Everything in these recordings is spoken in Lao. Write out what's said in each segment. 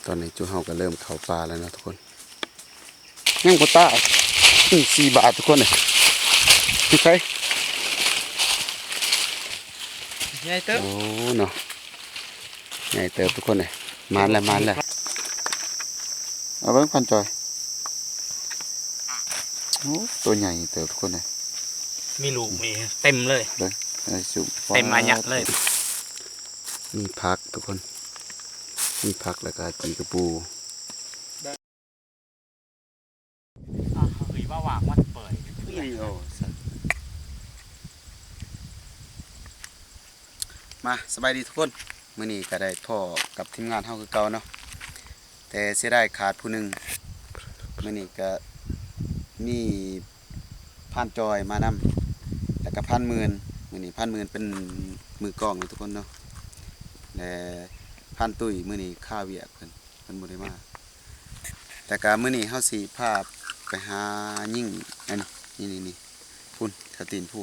ຕອນນີ້ຈຸເຮົາກໍເລີ່ມເຂົ້າປ່າແລ້ວເນາະທຸກຄົນ. ຍັງບໍ່ຕາຍ. ອືມ ສີ່ບາດທຸກຄົນເອີຍ. ເຫັນໃສ? ໃຫຍ່ເຕີບ. ໂອ້ ເນາະ ໃຫຍ່ເຕີບທຸກຄົນເອີຍ. ມາແລ້ວ ມາແລ້ວ. ເອົາເບິ່ງພັນຈອຍ. ໂອ້ ໂຕໃຫຍ່ເຕີບທຸກຄົນເອີຍ. ມີລູກນີ້ເຕັມເລີຍ. ເບິ່ງ ເອີ ເຕັມອາຍະເລີຍ. ມີຜັກທຸກຄົນ ມີຜັກ ແລ້ວກໍຈີກະປູ. ອ່າ ເຮີ້ຍ ວ່າຫວ່າງມັນເປີດວິດີໂອຊັ້ນ. ມາ ສະບາຍດີທຸກຄົນ. ມື້ນີ້ກໍໄດ້ພໍ້ກັບທີມງານເຮົາຄືເກົ່າເນາະ ແຕ່ເສຍດາຍຂາດຜູ້ໜຶ່ງ. ມື້ນີ້ກໍມີພານຈອຍມານຳ ແລ້ວກໍພານໝື່ນ. ມື້ນີ້ພານໝື່ນເປັນມືກອງເນາະທຸກຄົນເນາະ ແລະ ພານຕຸ້ຍມື້ນີ້ຄາວຽກເພິ່ນ ເພິ່ນບໍ່ໄດ້ມາ. ແຕ່ກະມື້ນີ້ເຮົາຊິພາໄປຫາຍິງ ອັນນີ້ ນີ້ໆ ພຸ້ນ ແຖວຕີນພູ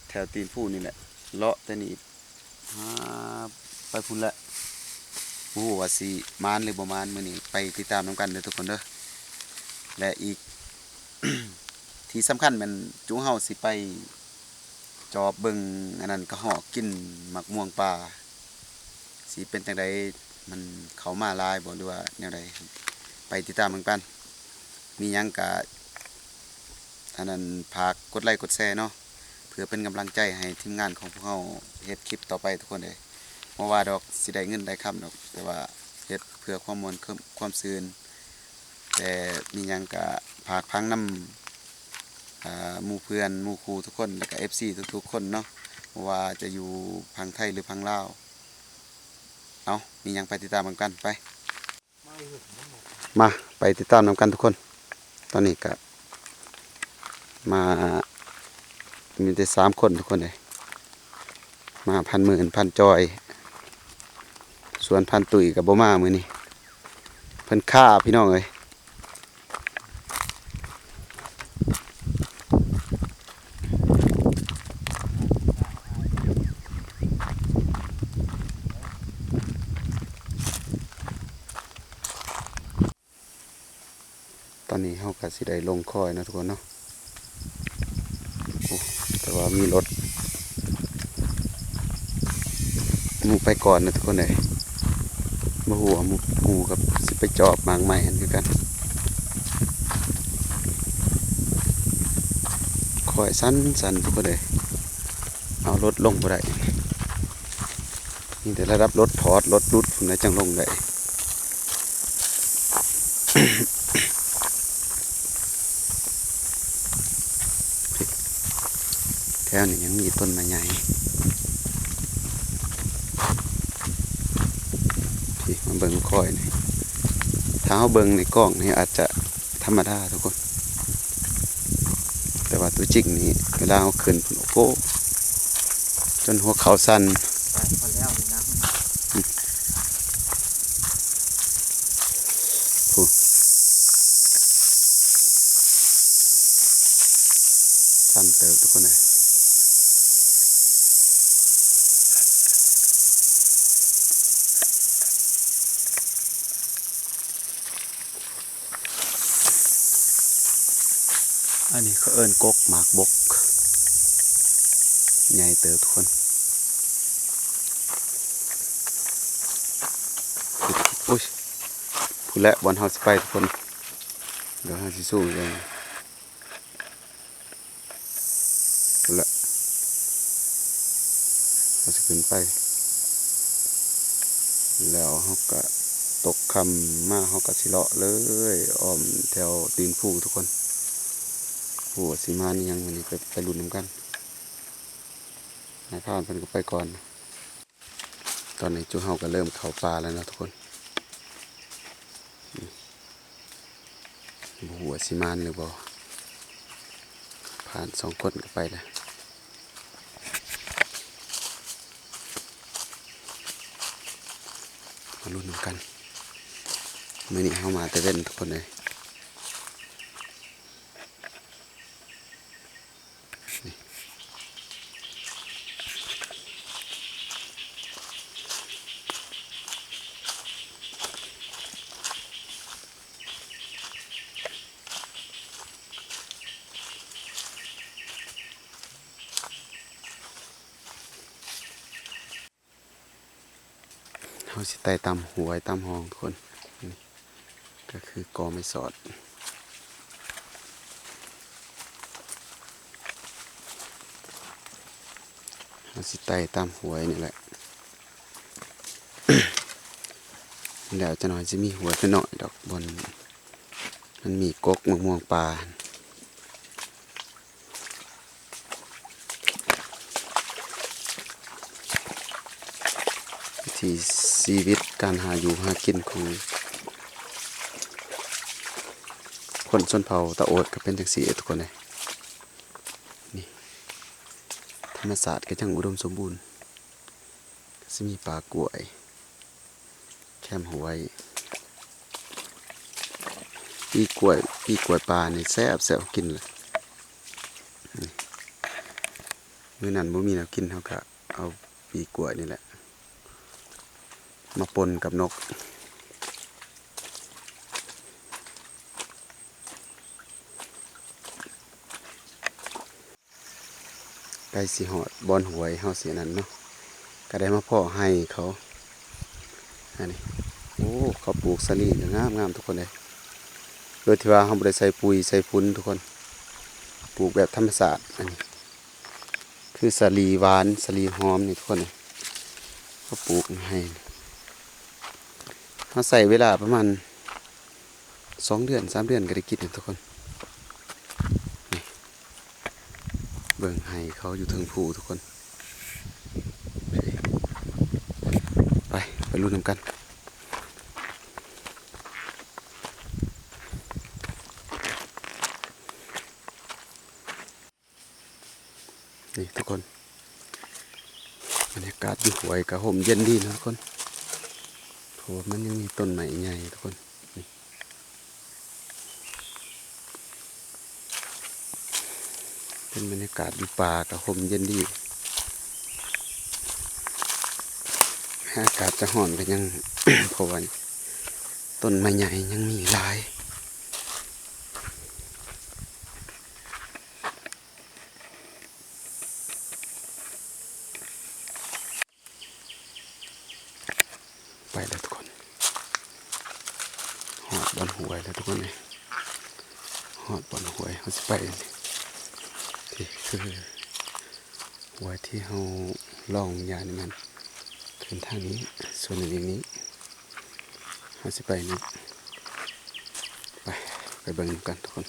ແຖວຕີນພູນີ້ແຫຼະ ເລາະແຕ່ນີ້ຫາໄປພຸ້ນແຫຼະ. ບໍ່ຮູ້ວ່າຊິໝານຫຼືບໍ່ໝານ ມື້ນີ້ໄປຕິດຕາມນຳກັນເດີທຸກຄົນເດີ. ແລະ ອີກທີ່ສຳຄັນແມ່ນຈຸເຮົາຊິໄປ ຈອບເບິ່ງອັນນັ້ນ ກະຮອກກິນໝາກມ່ວງປ່າ ຊິເປັນຈັ່ງໃດ ມັນເຂົ້າມາຫຼາຍບໍ່ ຫຼືວ່າແນວໃດ ໄປຕິດຕາມເບິ່ງກັນ. ມີຫຍັງກະ ອັນນັ້ນ ຝາກກົດໄລກົດແຊເນາະ ເພື່ອເປັນກຳລັງໃຈໃຫ້ທີມງານຂອງພວກເຮົາເຮັດຄລິບຕໍ່ໄປທຸກຄົນເອີຍ. ບໍ່ວ່າດອກ ຊິໄດ້ເງິນໄດ້ຄຳດອກ ແຕ່ວ່າເຮັດເພື່ອຄວາມມ່ວນ ຄວາມຊື່ນ. ແຕ່ມີຫຍັງກະຝາກຝັງນຳ ອ່າ ໝູ່ເພື່ອນ ໝູ່ຄູ່ທຸກຄົນ ແລ້ວກະເອັຟຊີທຸກໆຄົນເນາະ ບໍ່ວ່າຈະຢູ່ຝັ່ງໄທ ຫຼື ຝັ່ງລາວ. ເອົາ ມີຫຍັງໄປຕິດຕາມນຳກັນ ໄປ ມາ ໄປຕິດຕາມນຳກັນທຸກຄົນ. ຕອນນີ້ກະມາ ມີແຕ່ສາມຄົນທຸກຄົນເອີຍ. ມາພັນໝື່ນ ພັນຈອຍ ສ່ວນພັນຕຸ້ຍກໍບໍ່ມາມື້ນີ້ ເພິ່ນຄາພີ່ນ້ອງເອີຍ. ຕອນນີ້ເຮົາກໍຊິໄດ້ລົງຄອຍເນາະທຸກຄົນເນາະ. ໂອ້ ແຕ່ວ່າມີລົດ ໝູ່ໄປກ່ອນນະທຸກຄົນເອີຍ. ບໍ່ຮູ້ວ່າໝູ່ ໝູ່ກັບຊິໄປຈອບໝາກໄມ້ຫັ້ນຄືກັນ. ຄອຍຊັນໆ ທຸກຄົນເອີຍ ເອົາລົດລົງບໍ່ໄດ້. ມີແຕ່ລະດັບລົດຖອດ ລົດຫຼຸດພຸ້ນແຫຼະຈັ່ງລົງໄດ້. ແຖວນີ້ຍັງມີຕົ້ນໄມ້ໃຫຍ່. ພີ້ ມາເບິ່ງຄອຍນີ້ ຖ້າເຮົາເບິ່ງໃນກ້ອງນີ້ອາດຈະ ທຳມະດາທຸກຄົນ ແຕ່ວ່າຕົວຈິງນີ້ ເວລາເຮົາຂຶ້ນພຸ້ນ ໂອ້ໂຫ ຈົນຫົວເຂົ່າສັ່ນ. ພຸ້ນ ສັ່ນເຕີບທຸກຄົນເອີຍ. ອັນນີ້ເຂົາເອີ້ນກົກໝາກບົກ ໃຫຍ່ເຕີບທຸກຄົນ. ໂອ້ຍ ພຸ້ນແຫຼະບ່ອນເຮົາຊິໄປທຸກຄົນ ດຽວເຮົາຊິຊູມເບິ່ງ. ພຸ້ນລະ ເຮົາຊິຂຶ້ນໄປ ແລ້ວເຮົາກະຕົກຄ່ຳມາ ເຮົາກະຊິເລາະເລີຍອ້ອມແຖວຕີນພູທຸກຄົນ. ບໍ່ຮູ້ວ່າຊິມາອີ່ຫຍັງມື້ນີ້ ໄປ ໄປລຸ້ນນຳກັນ. ນາຍພານເພິ່ນກະໄປກ່ອນ. ຕອນນີ້ຈຸເຮົາກໍເລີ່ມເຂົ້າປ່າແລ້ວເນາະທຸກຄົນ. ບໍ່ຮູ້ວ່າຊິມານຫຼືບໍ່ ຜ່ານສອງຄົນກໍໄປແລ້ວ. ມາລຸ້ນນຳກັນ. ມື້ນີ້ເຮົາມາແຕ່ເວັນທຸກຄົນເອີຍ. ນີ້ ເຮົາຊິໄຕ່ຕາມຫ້ວຍຕາມຮ່ອງທຸກຄົນ. ນີ້ກໍຄືກໍໄມ້ສອດ. ເຮົາຊິໄຕ່ຕາມຫ້ວຍນີ້ແຫຼະ. ແລ້ວຈັກໜ້ອຍຊິມີຫ້ວຍນ້ອຍໆດອກ ບ່ອນມັນມີກົກໝາກມ່ວງປ່າ. ວິຖີຊີວິດການຫາຢູ່ຫາກິນຂອງຄົນຊົນເຜົ່າຕາໂອດກໍເປັນຈັ່ງຊີ້ທຸກຄົນເອີຍ. ນີ້ ທຳມະຊາດກໍຍັງອຸດົມສົມບູນ. ກໍຊິມີປ່າກ້ວຍແຄມຫ້ວຍ. ປີກລ້ວຍ ປີກລ້ວຍປ່ານີ້ແຊບໆ ກິນລະ. ມື້ນັ້ນບໍ່ມີແນວກິນ ເຮົາກະເອົາປີກລ້ວຍນີ້ແຫຼະມາປົ່ນກັບນົກ. ໃກ້ຊິຮອດບ່ອນຫ້ວຍເຮົາຊິອັນນັ້ນເນາະ ກໍໄດ້ມາພໍ້ໄຮ່ເຂົາ. ອັນນີ້ ໂອ້ ເຂົາປູກສາລີກໍງາມໆ ທຸກຄົນເອີຍ. ໂດຍທີ່ວ່າເຮົາບໍ່ໄດ້ໃສ່ປຸ໋ຍໃສ່ຝຸ່ນທຸກຄົນ ປູກແບບທຳມະຊາດ. ອັນນີ້ຄືສາລີຫວານ ສາລີຫອມນີ້ທຸກຄົນເອີຍ. ເຂົາປູກໃຫ້ ເຮົາໃຊ້ເວລາປະມານ ສອງເດືອນສາມເດືອນກໍໄດ້ກິນແລ້ວທຸກຄົນ. ນີ້ ເບິ່ງໄຮ່ເຂົາຢູ່ເທິງພູທຸກຄົນ. ໄປ ໄປລຸ້ນນຳກັນ. ນີ້ທຸກຄົນ ບັນຍາກາດຢູ່ຫ້ວຍກໍຮົ່ມເຢັນດີນະທຸກຄົນ ເພາະວ່າມັນຍັງມີຕົ້ນໄມ້ໃຫຍ່ທຸກຄົນ. ນີ້ ເປັນບັນຍາກາດຢູ່ປ່າກໍຮົ່ມເຢັນດີ. ອາກາດຈະຮ້ອນກໍຍັງ ເພາະວ່າຕົ້ນໄມ້ໃຫຍ່ຍັງມີຫຼາຍ. ໄປແລ້ວທຸກຄົນ ຮອດບ່ອນຫ້ວຍແລ້ວທຸກຄົນເອີຍ. ຮອດບ່ອນຫ້ວຍ ເຮົາຊິໄປ ນີ້ຄືຫ້ວຍທີ່ເຮົາລ່ອງຢານີ້ ແມ່ນຂຶ້ນທາງນີ້ ສ່ວນນີ້ ນີ້ ເຮົາຊິໄປນີ້ ໄປ ໄປເບິ່ງນຳກັນທຸກຄົນ.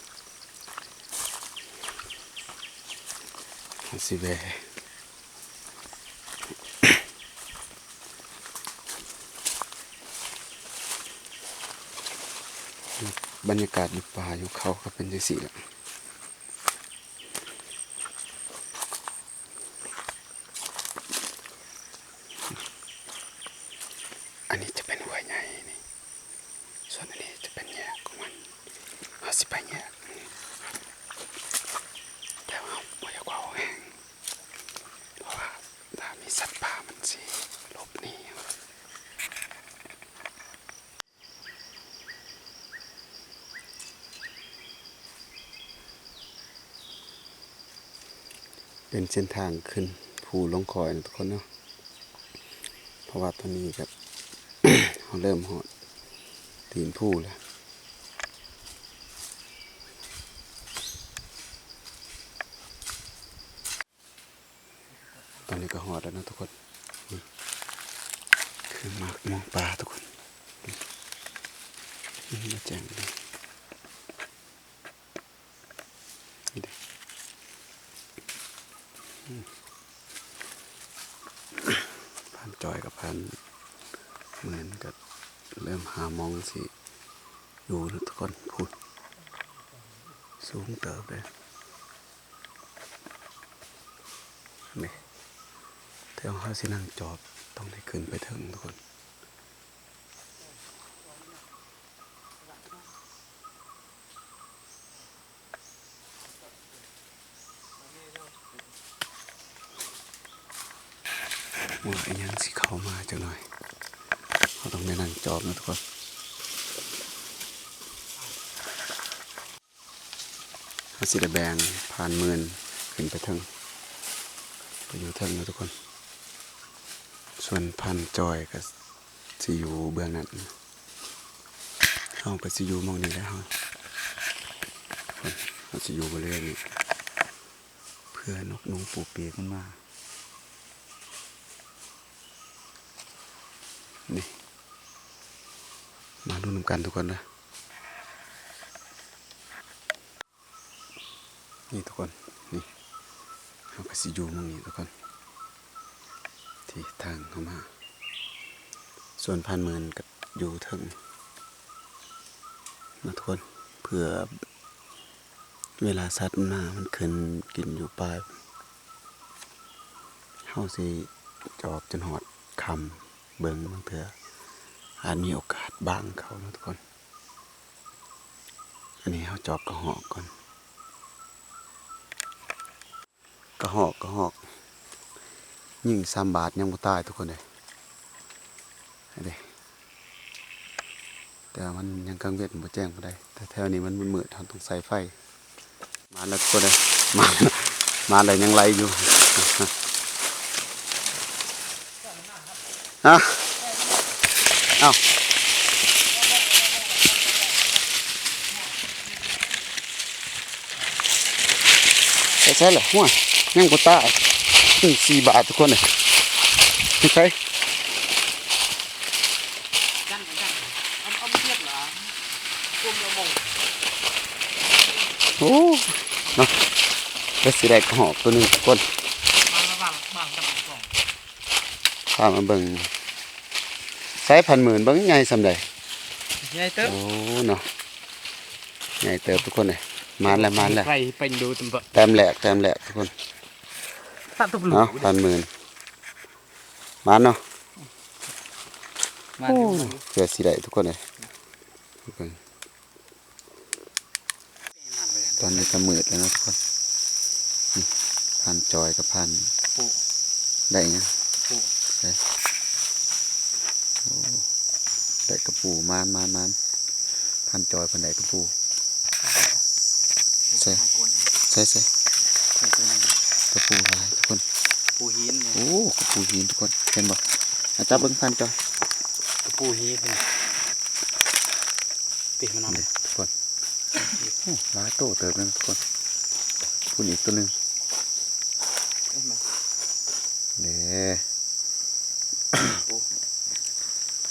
ເຮົາຊິແວ່ ບັນຍາກາດຢູ່ປ່າຢູ່ເຂົາກໍເປັນຈັ່ງຊີ້ແຫຼະ. ອັນນີ້ຈະເປັນຫ້ວຍໃຫຍ່ນີ້ ສ່ວນອັນນີ້ຈະເປັນແຍກຂອງມັນ. ເຮົາຊິໄປແຍກ ແຕ່ວ່າເຮົາບໍ່ຢາກເວົ້າແຮງ ເພາະວ່າຖ້າມີສັດປ່າມັນຊິຫຼົບໜີ. ເປັນເສັ້ນທາງຂຶ້ນພູລົງຄອຍນະທຸກຄົນເນາະ ເພາະວ່າຕອນນີ້ກໍ ເຮົາເລີ່ມຮອດຕີນພູແລ້ວ. ຕອນນີ້ກໍຮອດແລ້ວເນາະທຸກຄົນ. ນີ້ຄືໝາກມ່ວງປ່າທຸກຄົນ. ນີ້ ນີ້ມາແຈ້ງເລີຍ. ນີ້ເດ້. ອືມ. ຜ່ານຈອຍກັບຜ່ານເໝືອນກໍເລີ່ມຫາໝ່ອງຊິຢູ່ແລ້ວທຸກຄົນ. ພຸ້ນ ສູງເຕີບເດ້. ນີ້ ແຕ່ວ່າເຮົາຊິນັ່ງຈອບ ຕ້ອງໄດ້ຂຶ້ນໄປເທິງທຸກຄົນ. ວ່າອີ່ຫຍັງຊິເຂົ້າມາຈັກໜ່ອຍ ເຮົາຕ້ອງໄດ້ນັ່ງຈອບນະທຸກຄົນ. ເຮົາຊິໄດ້ແບ່ງຜ່ານເໝືອນຂຶ້ນໄປເທິງ ໄປຢູ່ເທິງເນາະທຸກຄົນ. ສ່ວນຜ່ານຈອຍກໍ ຊິຢູ່ເບື້ອງນັ້ນ ເຮົາກໍຊິຢູ່ໝ່ອງນີ້ແຫຼະ ເຮົາ ເຮົາຊິຢູ່ບໍລິເວນນີ້ ເພື່ອນົກນຸງປູປີກມັນມາ ນີ້ ມາລຸ້ນນຳກັນທຸກຄົນເດີ. ນີ້ທຸກຄົນ ນີ້ ເຮົາກໍຊິຢູ່ໝ່ອງນີ້ທຸກຄົນ ທີ່ທາງເຮົາມາ ສ່ວນພັນໝື່ນກໍຢູ່ເທິງ ນະທຸກຄົນ ເພື່ອເວລາສັດມັນມາ ມັນຂຶ້ນກິນຢູ່ປ່າ ເຮົາຊິຈອບຈົນຮອດຄ່ຳ ເບິ່ງ ບາງເທື່ອອາດມີໂອກາດບາງເຂົາເນາະທຸກຄົນ. ອັນນີ້ເຮົາຈອບກະຮອກກ່ອນ ກະຮອກ ກະຮອກ ຍິງສາມບາດຍັງບໍ່ຕາຍທຸກຄົນເອີຍ ເດ້ ແຕ່ວ່າມັນຍັງກາງເວັນ ບໍ່ແຈ້ງປານໃດ ແຖວໆນີ້ມັນມືດໆ ເຮົາຕ້ອງໃສ່ໄຟ. ມາແລ້ວທຸກຄົນເອີຍ ມາ ມາແລ້ວຍັງໄລ່ຢູ່ ຮະ ເອົ້າ ໄປໃສລະ ໂອ້ຍ ຍັງບໍ່ຕາຍ ສີ່ບາດທຸກຄົນເອີຍ ໄປໃສ ໂອ້ ເນາະ ແລ້ວຊິໄດ້ກະຮອກໂຕໜຶ່ງທຸກຄົນ ພາມາເບິ່ງ ໃສ່ພັນໝື່ນເບິ່ງໃຫຍ່ສ່ຳໃດ ໃຫຍ່ເຕີບ ໂອ້ ເນາະ ໃຫຍ່ເຕີບທຸກຄົນເອີຍ ມາແລ້ວ ມາແລ້ວ ໄປເປັນດູຕຳ ແຕ້ມແລກ ແຕ້ມແລກທຸກຄົນ ເອົາ ພັນໝື່ນ ມາເນາະ ມາຢູ່ ໂອ້ ເພື່ອຊິໄດ້ທຸກຄົນເອີຍ ເບິ່ງ ຕອນນີ້ກໍມືດແລ້ວເນາະທຸກຄົນ ນີ້ ພານຈອຍກັບພານ ປູ ໄດ້ຫຍັງ? ປູ ໃສ່ ໂອ້ ໄດ້ກະປູ ມານ ມານ ມານ ພານຈອຍເພິ່ນໄດ້ກະປູ ໃສ່ ໃສ່ ໃສ່ ກະປູຫຼາຍທຸກຄົນ ປູຫີນ ໂອ້ ກະປູຫີນທຸກຄົນ ເຫັນບໍ່? ມາຈັບເບິ່ງພານຈອຍ ກະປູຫີນ ຕິ ມານຳ ນີ້ທຸກຄົນ ໂອ້ ຫຼາຍໂຕເຕີບເລີຍທຸກຄົນ ພຸ້ນອີກໂຕໜຶ່ງ ເດ້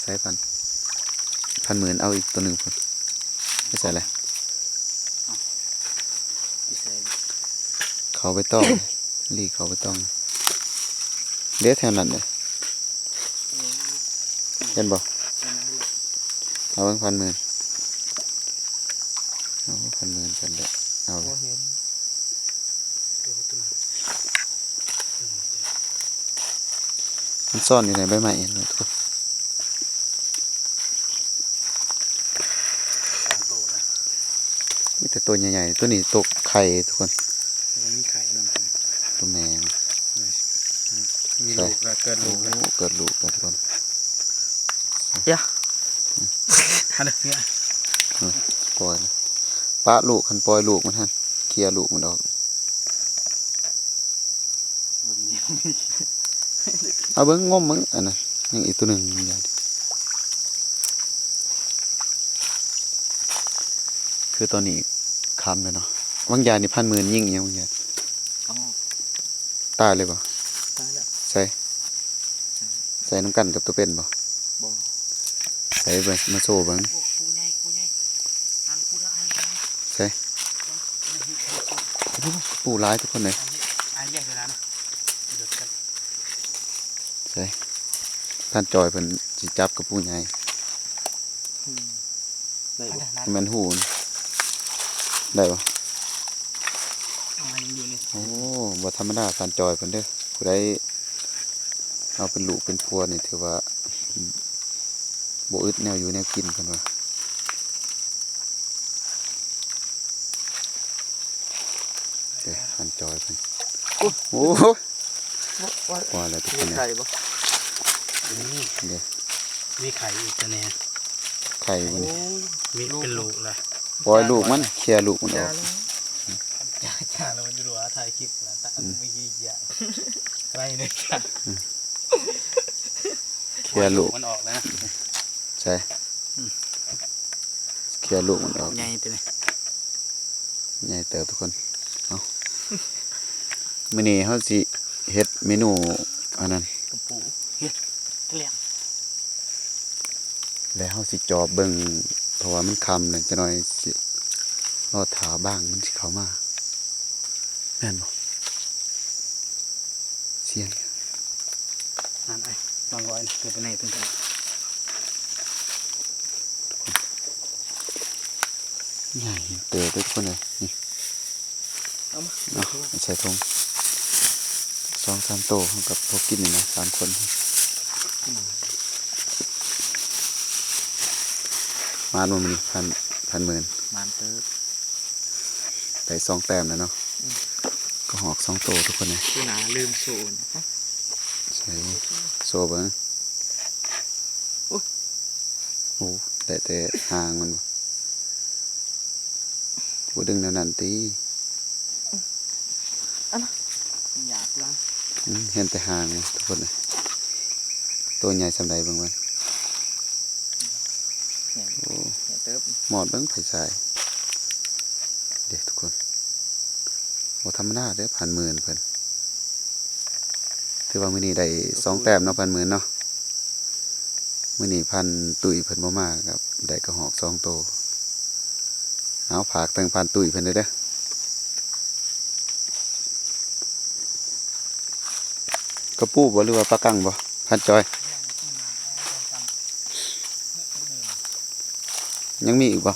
ໃສ່ພັນ ພັນໝື່ນ ເອົາອີກໂຕໜຶ່ງພຸ້ນ ໄປໃສລະ? ເຂົ້າໄປຕ້ອງ ລີ້ເຂົ້າໄປຕ້ອງ ເດ້ ແຖວນັ້ນເດ້ ເຫັນບໍ່? ເອົາເບິ່ງພັນໝື່ນ ເອົາພັນໝື່ນກັນເດ້ ເອົາເລີຍ ມັນຊ້ອນຢູ່ໃນໃບໄມ້ຫັ້ນແຫຼະທຸກຄົນ ມີແຕ່ໂຕໃຫຍ່ໆ ໂຕນີ້ໂຕໄຂ່ທຸກຄົນ ມັນມີໄຂ່ນຳ ໂຕແມ່ ມີລູກແລ້ວ ເກີດລູກແລ້ວ ໂອ້ ເກີດລູກແລ້ວທຸກຄົນ ເອີ ຫັ້ນເດີ ເອີ ປ່ອຍ ປະລູກ ຄັນປ່ອຍລູກມັນຫັ້ນ ເຄຍລູກມັນອອກ ເອົາເບິ່ງ ງົມເບິ່ງ ອັນນັ້ນ ຍັງອີກໂຕໜຶ່ງ ບາງຢ່າງ ຄືຕອນນີ້ຄ່ຳແລ້ວເນາະ ບາງຢ່າງນີ້ ພັນໝື່ນຍິງອີຫຍັງ ບາງຢ່າງ ຕາຍເລີຍບໍ່? ຕາຍແລ້ວ ໃສ່ ໃສ່ນຳກັນກັບໂຕເປັນບໍ່? ບໍ່ ໃສ່ເບິ່ງ ມາໂຊເບິ່ງ ໂອ້ ປູໃຫຍ່ ປູໃຫຍ່ ຫາປູເດີ ໃສ່ ໂອ້ ປູຫຼາຍທຸກຄົນເອີຍ ໃສ່ ທ່ານຈອຍເພິ່ນຊິຈັບກະປູໃຫຍ່ ອືມ ໄດ້ບໍ່? ແມ່ນຫູ ໄດ້ບໍ່? ໂອ້ ບໍ່ທຳມະດາທ່ານຈອຍເພິ່ນເດີ ຜູ້ໃດເອົາເປັນລູກເປັນຜົວນີ້ ຖືວ່າບໍ່ອຶດແນວຢູ່ແນວກິນເພິ່ນວ່າ. ເດ້ ທ່ານຈອຍເພິ່ນ ໂອ້ ໂອ້ ວ່າ ວ່າແລ້ວທຸກຄົນ ມີໄຂ່ບໍ່? ນີ້ ເດ້ ມີໄຂ່ອີກແຕ່ແນ່ ໄຂ່ບໍ່ນີ້? ໂອ້ຍ ມີເປັນລູກລະ ປ່ອຍລູກມັນ ເຄຍລູກມັນອອກ ຈ້າ ຈ້າ ແລ້ວມັນຢູ່ດູວ່າຖ່າຍຄລິບນະ ຕາ ອືມ ໄປເລີຍຈ້າ ອືມ ເຄຍລູກມັນອອກແລ້ວນະ. ໃສ່ ອືມ ເຄຍລູກມັນອອກ ໃຫຍ່ຕິນີ້ ໃຫຍ່ເຕີບທຸກຄົນ. ເອົາ ມື້ນີ້ເຮົາຊິເຮັດເມນູອັນນັ້ນ ກະປູ ເຮັດກະແລງ ແລ້ວເຮົາຊິຈອບເບິ່ງ ເພາະວ່າມັນຄ່ຳແລ້ວ ຈັກໜ່ອຍຊິລໍຖ້າບ້າງມັນຊິເຂົ້າມາ ແມ່ນບໍ່? ສຽງ ນັ້ນ ໄອ້ ລອງລອຍນະ ເກີດໄປໃນເພິ່ນ ໃຫຍ່ເຕີບເດ້ທຸກຄົນເອີຍ. ນີ້ ເອົາມາ ເອົາໃສ່ຖົງ ສອງສາມໂຕ ເຮົາກັບພໍກິນນີ້ນະ ສາມຄົນ. ອືມ ມານບໍ່ມື້ນີ້ ພັນ ພັນໝື່ນ? ມານເຕີບ. ໄດ້ສອງແຕ້ມແລ້ວເນາະ. ອືມ ກະຮອກສອງໂຕທຸກຄົນເອີຍ. ຄືໜ້າລືມໂຊນະ ໃສ່ໂຊເບິ່ງ. ໂອ້ ໂອ້ ໄດ້ແຕ່ຫາງມັນບໍ່? ບໍ່ດຶງແນວນັ້ນຕິ. ອັນນະ ຢາກລະ ອືມ ເຫັນແຕ່ຫາງນີ້ທຸກຄົນເອີຍ. ໂຕໃຫຍ່ສ່ຳໃດເບິ່ງມັນ. ໂອ້ ໃຫຍ່ເຕີບ. ມອດເບິ່ງໄຟສາຍເດ້ທຸກຄົນ. ບໍ່ທຳມະດາເດີ ພັນໝື່ນເພິ່ນ. ຖືວ່າມື້ນີ້ໄດ້ສອງແຕ້ມເນາະ ພັນໝື່ນເນາະ. ມື້ນີ້ພັນຕຸ້ຍເພິ່ນບໍ່ມາ ກະໄດ້ກະຮອກສອງໂຕ. ເອົາ ຝາກເຖິງພັນຕຸ້ຍເພິ່ນເດີ. ກະປູບໍ່ ຫຼືວ່າປາກັງບໍ່ ພັນຈອຍ? ຍັງມີອີກບໍ່?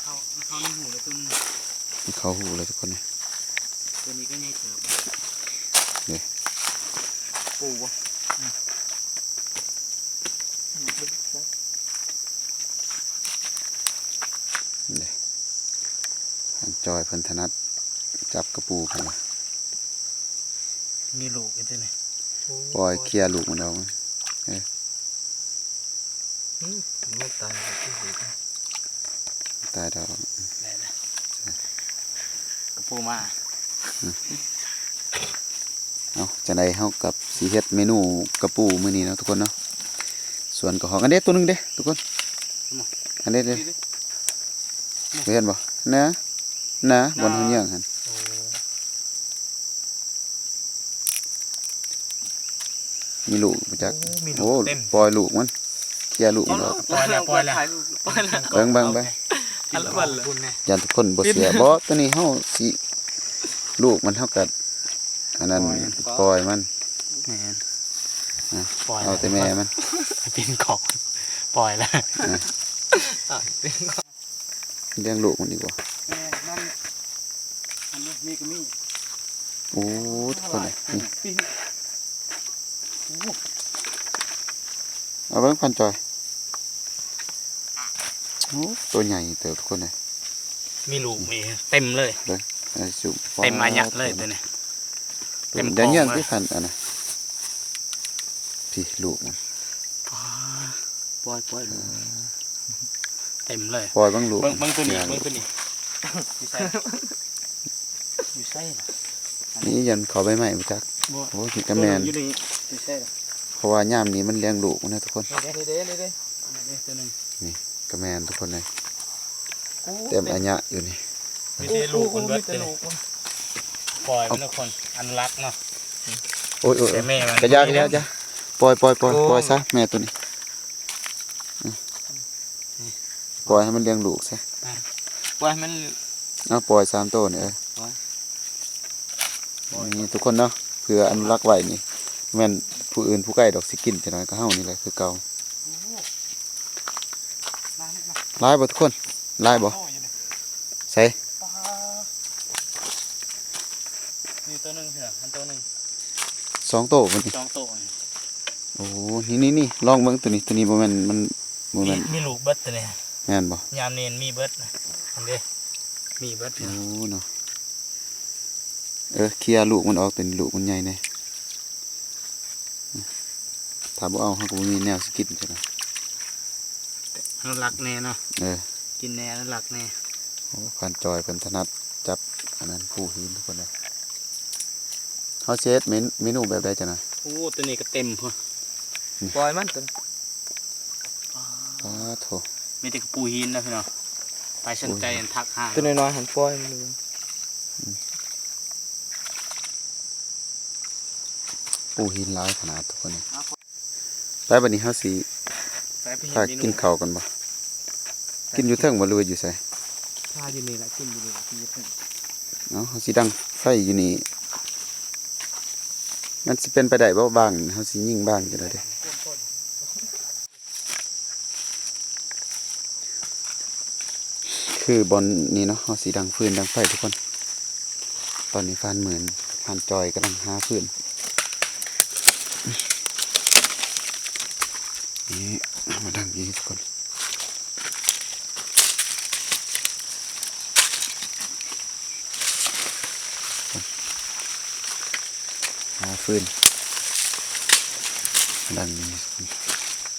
ເຂົ້າ ເຂົ້າໃນຫູເລີຍໂຕໜຶ່ງ ເຂົ້າຫູເລີຍທຸກຄົນເອີຍ. ໂຕນີ້ກະໃຫຍ່ເຕີບເດ້. ປູບໍ່? ເດ້ ທ່ານຈອຍເພິ່ນຖະໜັດຈັບກະປູເພິ່ນວ່າ. ມີລູກອີກຕິນີ້. ໂອ້ ປ່ອຍເຄຍລູກມັນອອກ. ເອີ ອືມ ມັນຕາຍແລ້ວຕິລູກ. ຕາຍດອກ. ໄດ້ລະ ກະປູມາ. ເອົາ ຈັ່ງໃດເຮົາກະຊິເຮັດເມນູກະປູມື້ນີ້ເນາະທຸກຄົນເນາະ. ສວນກະຮອກ ອັນເດ້ ໂຕໜຶ່ງເດ້ທຸກຄົນ. ອັນເດ້ ເດ້ ເຫັນບໍ່? ນະ ນະ ບ່ອນເຮົາເຍືອງຫັ້ນ. ໂອ້ ມີລູກບໍ່ຈັກ. ໂອ້ ມີລູກ. ໂອ້ ເຕັມ ປ່ອຍລູກມັນ ເຄຍລູກມັນອອກ. ປ່ອຍແລ້ວ ປ່ອຍແລ້ວ ປ່ອຍແລ້ວ. ເບິ່ງ ເບິ່ງ ເບິ່ງ ຢ້ານທຸກຄົນບໍ່ເຊື່ອ. ບໍ່ ໂຕນີ້ເຮົາຊິ ລູກມັນເຮົາກະອັນນັ້ນ ປ່ອຍມັນ ປ່ອຍມັນ. ແມ່ນ ອະ ປ່ອຍ ເອົາແຕ່ແມ່ມັນ ປິ່ນຂອງ ປ່ອຍແລ້ວ. ອະ ປ່ອຍ ປິ່ນຂອງ. ລ້ຽງລູກມັນອີກບໍ່? ແມ່ນ ນັ້ນ ອັນນີ້ ນີ້ກະມີ. ໂອ້ ທຸກຄົນເອີຍ ນີ້ ໂອ້ ເອົາເບິ່ງ ພັນຈອຍ. ໂອ້ ໂຕໃຫຍ່ເຕີບທຸກຄົນເອີຍ. ມີລູກ ມີເຕັມເລີຍ ເບິ່ງ ເຕັມອາຍະເລີຍໂຕນີ້. ເຕັມຂອງເລີຍ ອັນນະ ພີ້ລູກມັນ. ປ່ອຍ ປ່ອຍ ເອີ ເຕັມເລີຍ. ປ່ອຍເບິ່ງລູກ ເບິ່ງ ເບິ່ງໂຕນີ້ ເບິ່ງໂຕນີ້. ຢູ່ໃສ? ຢູ່ໃສ? ນີ້ຢ້ານເຂົ້າໃບໄມ້ບໍ່ຈັກ. ໂອ້ ນີ້ກະແມ່ນ ຢູ່ໃສ? ເພາະວ່າຍາມນີ້ມັນລ້ຽງລູກນະທຸກຄົນ. ນີ້ເດ້ ນີ້ເດ້ ນີ້ເດ້ ນີ້ໂຕໜຶ່ງ. ນີ້ກະແມ່ນທຸກຄົນເອີຍ. ໂອ້ ເຕັມອາຍະຢູ່ນີ້. ມີແຕ່ລູກມັນເບິດເດ້. ປ່ອຍມັນທຸກຄົນ ອະນຸລັກເນາະ. ໂອ້ຍ ໂອ້ຍ ແຕ່ແມ່ມັນ ກະຢ່າ ກະຢ່າ ຢ່າ ປ່ອຍ ປ່ອຍ ປ່ອຍ ປ່ອຍຊະ ແມ່ໂຕນີ້. ປ່ອຍໃຫ້ມັນລ້ຽງລູກຊະ. ປ່ອຍໃຫ້ມັນ ເອົາ ປ່ອຍສາມໂຕນີ້. ເອີ ປ່ອຍ ນີ້ທຸກຄົນເນາະ ເພື່ອອະນຸລັກໄວ້ນີ້. ແມ່ນຜູ້ອື່ນຜູ້ໃກ້ດອກຊິກິນ ຈັ່ງໃດກະເຮົານີ້ແຫຼະຄືເກົ່າ. ຫຼາຍບໍ່ທຸກຄົນ? ຫຼາຍບໍ່? ໂຕຢູ່ນີ້ ໃສ? ປາ ນີ້ໂຕໜຶ່ງເທື່ອ ອັນໂຕໜຶ່ງ ສອງໂຕບໍ່ນີ້? ສອງໂຕ. ໂອ້ ນີ້ ນີ້ ນີ້ ລອງເບິ່ງໂຕນີ້ ໂຕນີ້ບໍ່ແມ່ນ ມັນບໍ່ແມ່ນ ມີ ມີລູກເບິດໂຕນີ້. ແມ່ນບໍ່? ຍາມນີ້ມີເບິດ ຫັ້ນເດ້ ມີເບິດ. ໂອ້ ເນາະ ເອີ ເຄຍລູກມັນອອກ ໂຕນີ້ລູກມັນໃຫຍ່ແນ່. ຖ້າບໍ່ເອົາ ເຮົາກະບໍ່ມີແນວຊິກິນຈັ່ງໃດ. ອະນຸລັກແນ່ເນາະ. ເອີ ກິນແນ່ ອະນຸລັກແນ່. ໂອ້ ພັນຈອຍເພິ່ນຖະໜັດຈັບອັນນັ້ນ ພູຫີນທຸກຄົນເອີຍ. ເຮົາຊິເຮັດເມ ເມນູແບບໃດຈັ່ງໃດ? ໂອ້ ໂຕນີ້ກະເຕັມພຸ້ນ. ປ່ອຍມັນຕົວນີ້ ປາໂທ້ ມີແຕ່ກະປູຫີນນະພີ່ນ້ອງ ໃຜສົນໃຈທັກຫາ ຕົວນ້ອຍໆຫັ້ນປ່ອຍມັນເລີຍ ປູຫີນຫຼາຍຂະໜາດທຸກຄົນເອີຍ. ໄປ ບັດນີ້ເຮົາຊິ ໄປ ໄປເຮັດ ພາ ເມນູ ກິນເຂົ້າກັນບໍ່? ກິນຢູ່ເທິງບໍ່ ຫຼືວ່າຢູ່ໃສ? ພາຢູ່ນີ້ລະ ກິນຢູ່ນີ້ລະ ກິນຢູ່ເທິງ. ເອົາ ເຮົາຊິດັງໄຟຢູ່ນີ້ ມັນຊິເປັນໄປໄດ້ບໍ່? ບ້າງ ເຮົາຊິຍິງບ້າງຈັ່ງໃດເດ? ຄືບ່ອນນີ້ເນາະ ເຮົາຊິດັງຟືນດັງໄຟທຸກຄົນ. ຕອນນີ້ພານໝື່ນ ພານຈອຍກຳລັງຫາຟືນ ນີ້ ເອົາມາດັງຢູ່ນີ້ທຸກຄົນ ຫາຟືນ ດັງນີ້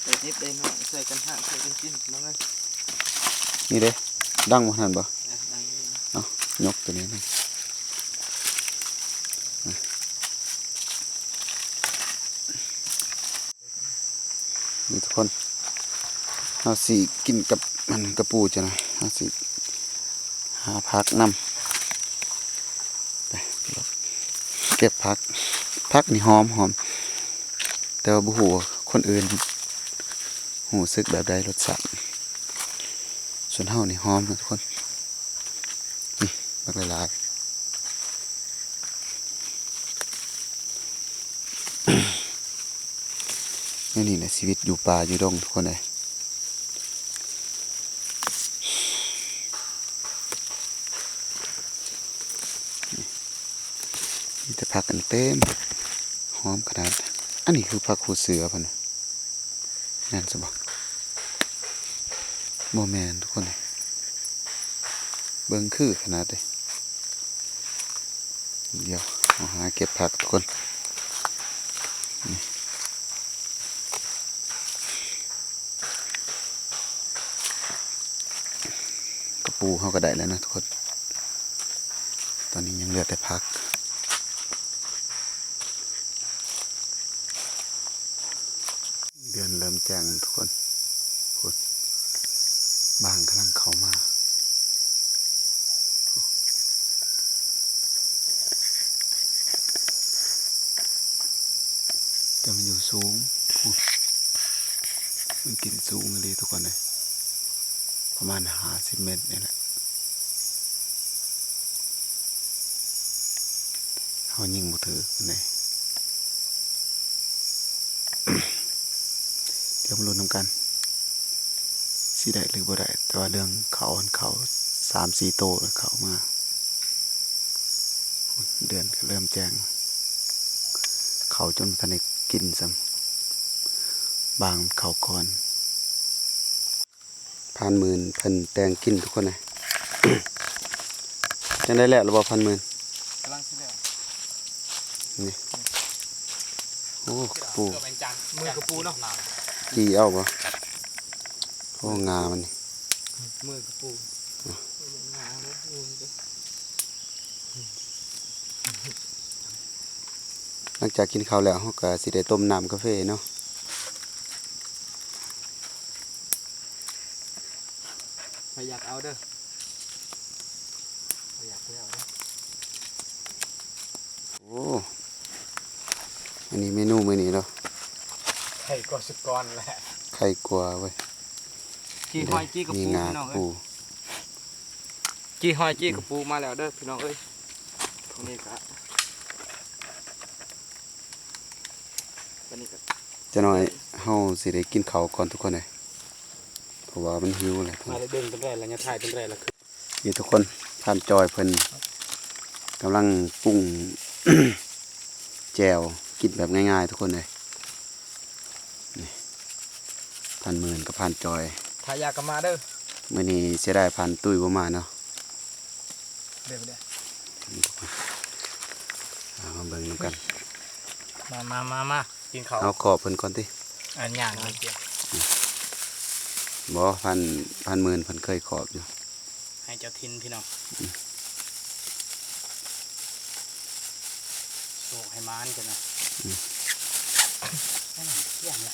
ໄດ້ດິບໄດ້ນ້ອຍ ຊ່ວຍກັນຫາ ຊ່ວຍກັນກິນ ພີ່ນ້ອງເອີຍ. ນີ້ເດ້ ດັງບໍ່ຫັ້ນບໍ່? ເອີ ດັງຢູ່ນີ້ ເອົາ ຍົກຕົວນີ້ນຳ ນີ້ທຸກຄົນ ເຮົາຊິກິນກັບ ອັນ ກະປູຈັ່ງໃດ ເຮົາຊິຫາຜັກນຳ ໄປ ເກັບຜັກ ຜັກນີ້ຫອມ ຫອມ ແຕ່ວ່າບໍ່ຮູ້ວ່າຄົນອື່ນຮູ້ສຶກແບບໃດລົດຊາດ ສ່ວນເຮົານີ້ຫອມນະທຸກຄົນ ນີ້ ບັກຫຼາຍໆ ແນວນີ້ແຫຼະຊີວິດຢູ່ປ່າຢູ່ດົງທຸກຄົນເອີຍ. ມີແຕ່ຜັກອັນເຕັມ ຫອມຂະໜາດ. ອັນນີ້ຄືຜັກຫູເສືອເພິ່ນ ແມ່ນຊະບໍ່? ບໍ່ແມ່ນທຸກຄົນ ເບິ່ງຄືຂະໜາດເດ້. ດຽວເຮົາຫາເກັບຜັກທຸກຄົນ ນີ້ ກະປູເຮົາກໍໄດ້ແລ້ວນະທຸກຄົນ ຕອນນີ້ຍັງເຫຼືອແຕ່ຜັກ. ເດືອນເລີ່ມແຈ້ງທຸກຄົນ ພຸ້ນ ບາງກຳລັງເຂົ້າມາ ແຕ່ມັນຢູ່ສູງ ພຸ້ນ ມັນກິນສູງອີ່ຫຼີທຸກຄົນເອີຍ ປະມານຫ້າສິບເມັດນີ້ແຫຼະ. ເຮົາຍິງບໍ່ຖືກປານໃດ ດຽວມາລຸ້ນນຳກັນ ຊິໄດ້ຫຼືບໍ່ໄດ້ ແຕ່ວ່າເລື່ອງເຂົາຫັ້ນ ເຂົາສາມສີ່ໂຕເຂົ້າມາ ເດືອນກໍເລີ່ມແຈ້ງ ເຂົ້າຈົນບໍ່ທັນໄດ້ກິນຊ້ຳ ບາງເຂົ້າກ່ອນ. ພານໝື່ນເພິ່ນແຕ່ງກິນທຸກຄົນເອີຍ ຈັ່ງໃດແລ້ວລະບໍ່ພານໝື່ນ? ກຳລັງຊິແລ້ວ ນີ້ ໂອ້ ກະປູ ເກືອບແອງຈັງ ມືກະປູເນາະ ຈີ່ເອົາບໍ່? ໂອ້ ງາມັນນີ້ ມືກະປູ ງາເນາະ ມື ຫຼັງຈາກກິນເຂົ້າແລ້ວ ເຮົາກໍຊິໄດ້ຕົ້ມນ້ຳກາເຟເນາະ. ໃຜຢາກເອົາເດີ ໃຜຢາກເອົາເດີ. ໂອ້ ອັນນີ້ເມນູມື້ນີ້ເນາະ ໄຂ່ກົວສຸກອນແຫຼະ ໄຂ່ກົວເວີຍ ຈີ່ຫອຍຈີ່ກະປູ ພີ່ນ້ອງເອີຍ ຈີ່ຫອຍຈີ່ກະປູມາແລ້ວເດີພີ່ນ້ອງເອີຍ. ນີ້ກະ ອັນນີ້ກະ ຈັກໜ້ອຍເຮົາຊິໄດ້ກິນເຂົ້າກ່ອນທຸກຄົນເອີຍ ເພາະວ່າມັນຫິວແລ້ວ ມາໄດ້ເບິ່ງເປັນໄດ້ລະ ຍາຖ່າຍເປັນໄດ້ລະ. ນີ້ທຸກຄົນ ພານຈອຍເພິ່ນກຳລັງປຸງແຈ່ວກິນແບບງ່າຍໆ ທຸກຄົນເອີຍ. ນີ້ ພານໝື່ນກັບພານຈອຍ ຖ້າຢາກກໍມາເດີ. ມື້ນີ້ເສຍດາຍພານຕຸ້ຍບໍ່ມາເນາະ. ເດີ ເດີ ເອົາມາເບິ່ງນຳກັນ. ມາ ມາ ມາ ມາ ກິນເຂົ້າ. ເອົາຂອບເພິ່ນກ່ອນຕິ. ອັນຫຍັງ? ບໍ່ ພານ ພານໝື່ນເພິ່ນເຄີຍຂອບຢູ່. ໃຫ້ເຈົ້າຖິ່ນພີ່ນ້ອງ ອືມ ໂຊກໃຫ້ໝານກັນນະ. ອືມ ອັນນັ້ນກຽມລະ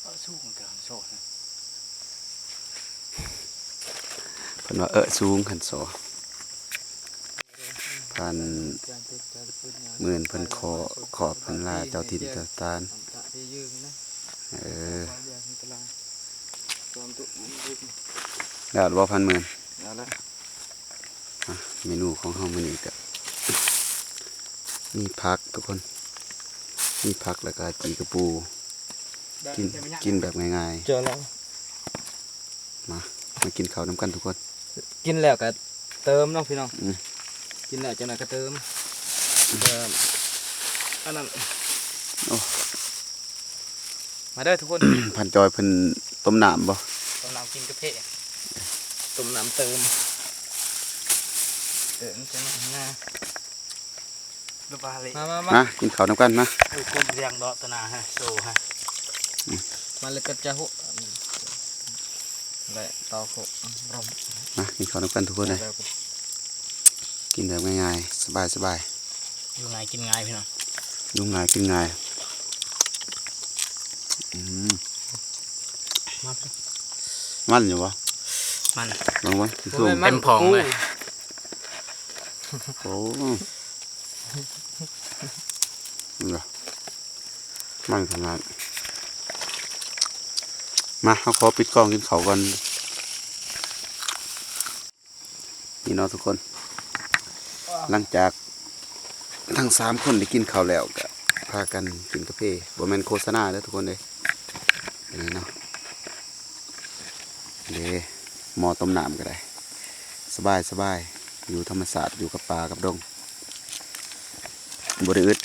ເອີ ສູງການໂຊນະ ເພິ່ນວ່າເອີສູງຫັ້ນໂຊ. ທ່ານໝື່ນເພິ່ນຂໍຂອບເພິ່ນລາເຈົ້າຖິ່ນເຈົ້າຖານ. ເອີ ແລ້ວບໍ່ ທ່ານໝື່ນ? ແລ້ວລະ. ອ່ະ ເມນູຂອງເຮົາມື້ນີ້ກະມີຜັກທຸກຄົນ ມີຜັກ ແລ້ວກະຈີ່ກະປູ ກິນ ກິນແບບງ່າຍໆ. ເຈີແລ້ວ ມາ ມາກິນເຂົ້ານຳກັນທຸກຄົນ. ກິນແລ້ວກະເຕີມເນາະພີ່ນ້ອງ. ອືມ ກິນແລ້ວຈັ່ງໃດກະເຕີມ ເອີ ອັນນັ້ນ. ໂອ້ ມາເດີທຸກຄົນ. ພັນຈອຍເພິ່ນຕົ້ມນ້ຳບໍ່? ຕົ້ມນ້ຳກິນກາເຟ ຕົ້ມນ້ຳເຕີມ ເຕີມຈັ່ງນັ້ນນະ. ມາ ມາ ມາ ມາກິນເຂົ້ານຳກັນມາ. ໂອ້ຍ ກົມແຮງດອກຕະໜາຮະ ໂຊຮະ. ອືມ ມາເລີຍກັບຈາຫຸ ແລະ ເຕົ້າຫຸ ມາກິນເຂົ້ານຳກັນທຸກຄົນເດີ. ກິນແບບງ່າຍໆ ສະບາຍໆ ຢູ່ງ່າຍກິນງ່າຍພີ່ນ້ອງ ຢູ່ງ່າຍກິນງ່າຍ. ອືມ ມັນ ມັນຢູ່ບໍ່? ມັນ ເບິ່ງເບິ່ງ ໂອ້ຍ ເຕັມຜອງເລີຍ. ໂອ້ ມັນ ມັນຂະໜາດ. ມາ ເຮົາຂໍປິດກ້ອງກິນເຂົ້າກ່ອນ. ນີ້ເນາະທຸກຄົນ ຫຼັງຈາກທັງສາມຄົນໄດ້ກິນເຂົ້າແລ້ວ ກະພາກັນກິນກາເຟ. ບໍ່ແມ່ນໂຄສະນາເດີທຸກຄົນເດີ. ນີ້ເນາະ ເດ້ ໝໍ້ຕົ້ມນ້ຳກະໄດ້ ສະບາຍໆ ຢູ່ທຳມະຊາດ ຢູ່ກັບປ່າກັບດົງ ບໍ່ໄດ້ອຶດ.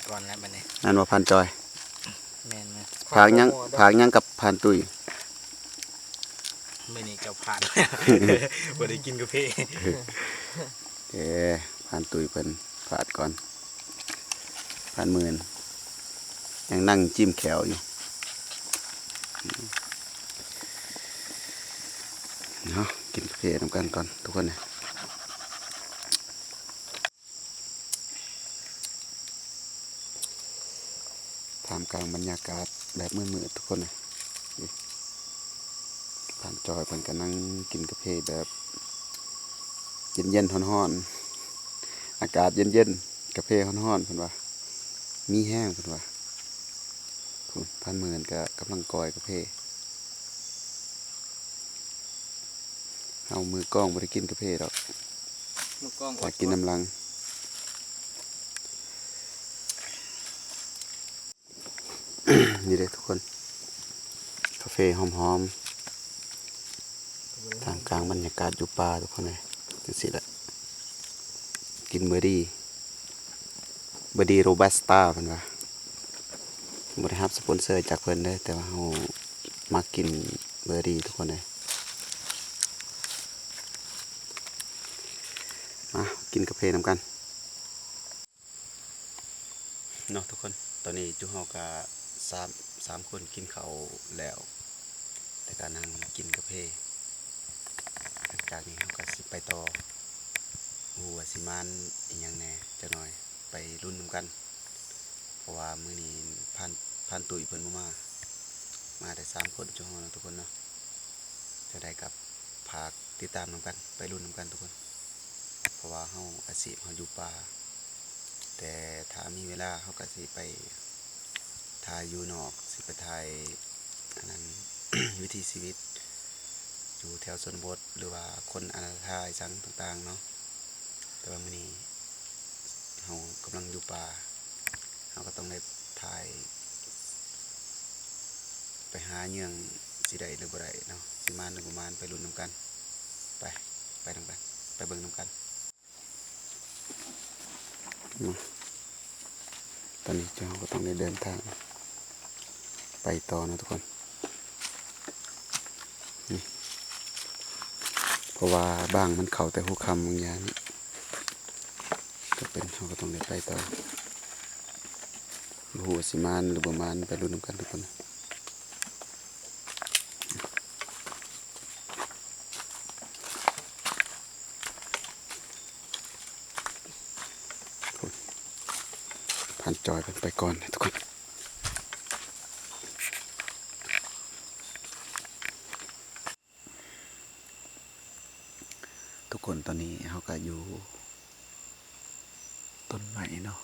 ກ່ອນແລ້ວບັດນີ້ ແມ່ນບໍ່ ພັນຈອຍ? ແມ່ນໆ. ຝາກຫຍັງ ຝາກຫຍັງກັບພັນຕຸ້ຍ? ມື້ນີ້ເຈົ້າພາດ ບໍ່ໄດ້ກິນກາເຟ. ເອີ ພັນຕຸ້ຍເພິ່ນພາດກ່ອນ ພັນໝື່ນຍັງນັ່ງຈິ້ມແຂ້ວຢູ່. ເນາະ ກິນກາເຟນຳກັນກ່ອນທຸກຄົນ. ທ່າມກາງບັນຍາກາດແບບມືດໆ ທຸກຄົນ. ທ່ານຈອຍເພິ່ນກະນັ່ງກິນກາເຟແບບເຢັນໆ ຮ້ອນໆ ອາກາດເຢັນໆ ກາເຟຮ້ອນໆ ເພິ່ນວ່າ ມີແຮງ ເພິ່ນວ່າ. ພຸ້ນ ພັນໝື່ນກະກຳລັງກ່ອຍກາເຟ. ເຮົາມືກ້ອງບໍ່ໄດ້ກິນກາເຟດອກ ມືກ້ອງ ຖ້າກິນນຳຫຼັງ. ນີ້ເດ້ທຸກຄົນ ກາເຟຫອມໆ ທ່າມກາງບັນຍາກາດຢູ່ປ່າທຸກຄົນເອີຍ. ຈັ່ງຊີ້ແຫຼະ ກິນເບີດີ້ ເບີດີ້ໂຣບັດສະຕາ ເພິ່ນວ່າ. ບໍ່ໄດ້ຮັບສະປອນເຊີຈາກເພິ່ນເດີ ແຕ່ວ່າເຮົາມັກກິນເບີດີ້ທຸກຄົນເອີຍ. ມາກິນກາເຟນຳກັນເນາະທຸກຄົນ. ຕອນນີ້ຈຸເຮົາກະສາມ ສາມຄົນກິນເຂົ້າແລ້ວ ແລ້ວກະນັ່ງກິນກາເຟ. ຫຼັງຈາກນີ້ເຮົາກະຊິໄປຕໍ່ ບໍ່ຮູ້ວ່າຊິໝານອີ່ຫຍັງແດ່ ຈັກໜ່ອຍໄປລຸ້ນນຳກັນ. ເພາະວ່າມື້ນີ້ພານ ພານຕຸ້ຍເພິ່ນບໍ່ມາ ມາແຕ່ສາມຄົນຈຸເຮົາເນາະທຸກຄົນເນາະ. ຈັ່ງໃດກະຝາກຕິດຕາມນຳກັນ ໄປລຸ້ນນຳກັນທຸກຄົນ. ເພາະວ່າເຮົາ ອາຊີບເຮົາຢູ່ປ່າ ແຕ່ຖ້າມີເວລາເຮົາກະຊິໄປຖ່າຍຢູ່ນອກ ຊິໄປຖ່າຍ ອັນນັ້ນ ວິຖີຊີວິດຢູ່ແຖວຊົນນະບົດ ຫຼືວ່າຄົນອະນາຖາອີ່ຫຍັງຕ່າງໆເນາະ. ແຕ່ວ່າມື້ນີ້ເຮົາກຳລັງຢູ່ປ່າ ເຮົາກະຕ້ອງໄດ້ຖ່າຍ ໄປຫາເຫຍື່ອງ ຊິໄດ້ຫຼືບໍ່ໄດ້ເນາະ ຊິໝານຫຼືບໍ່ໝານ ໄປລຸ້ນນຳກັນ. ໄປ ໄປນຳກັນ ໄປເບິ່ງນຳກັນ. ມາ ຕອນນີ້ເຮົາກະຕ້ອງໄດ້ເດີນທາງໄປຕໍ່ເນາະທຸກຄົນ. ນີ້ ເພາະວ່າບາງມັນເຂົ້າແຕ່ຫົວຄ່ຳບາງຢ່າງນີ້ ກະເປັນ ເຮົາກະຕ້ອງໄດ້ໄປຕໍ່. ບໍ່ຮູ້ວ່າຊິໝານຫຼືບໍ່ໝານ ໄປລຸ້ນນຳກັນທຸກຄົນ. ທ່ານຈອຍເພິ່ນໄປກ່ອນທຸກຄົນ. ທຸກຄົນ ຕອນນີ້ເຮົາກະຢູ່ຕົ້ນໄມ້ເນາະ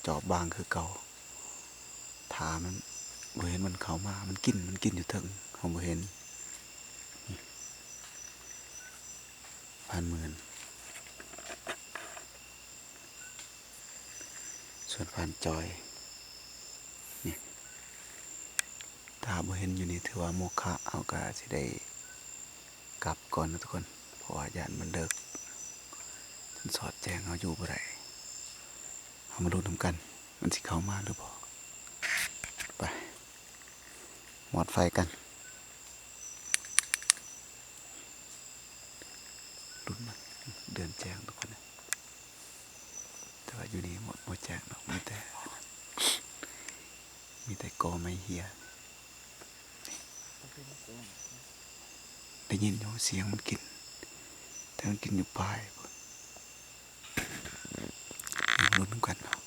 ຈອບບາງຄືເກົ່າ ຖ້າມັນ ບໍ່ເຫັນມັນເຂົ້າມາ ມັນກິນ ມັນກິນຢູ່ເທິງ ເຮົາບໍ່ເຫັນ. ນີ້ ພານໝື່ນ ສ່ວນພານຈອຍ ນີ້ ຖ້າບໍ່ເຫັນຢູ່ນີ້ຖືວ່າໂມຄະ ເຮົາກະຊິໄດ້ກັບກ່ອນເນາະທຸກຄົນ ເພາະວ່າຢ້ານມັນເດິກ ມັນສອດແຈ້ງເຮົາຢູ່ບໍ່ໄດ້. ເຮົາມາລຸ້ນນຳກັນ ມັນຊິເຂົ້າມາຫຼືບໍ່. ໄປ ມອດໄຟກັນ ລຸ້ນມັນ ເດືອນແຈ້ງທຸກຄົນ ແຕ່ວ່າຢູ່ນີ້ໝົດ ບໍ່ແຈ້ງດອກ ມີແຕ່ ມີແຕ່ກໍໄມ້ເຫ່ຍ. ໄດ້ຍິນຢູ່ສຽງມັນກິນ ແຕ່ມັນກິນຢູ່ປາຍພຸ້ນ. ມາລຸ້ນນຳກັນເນາະ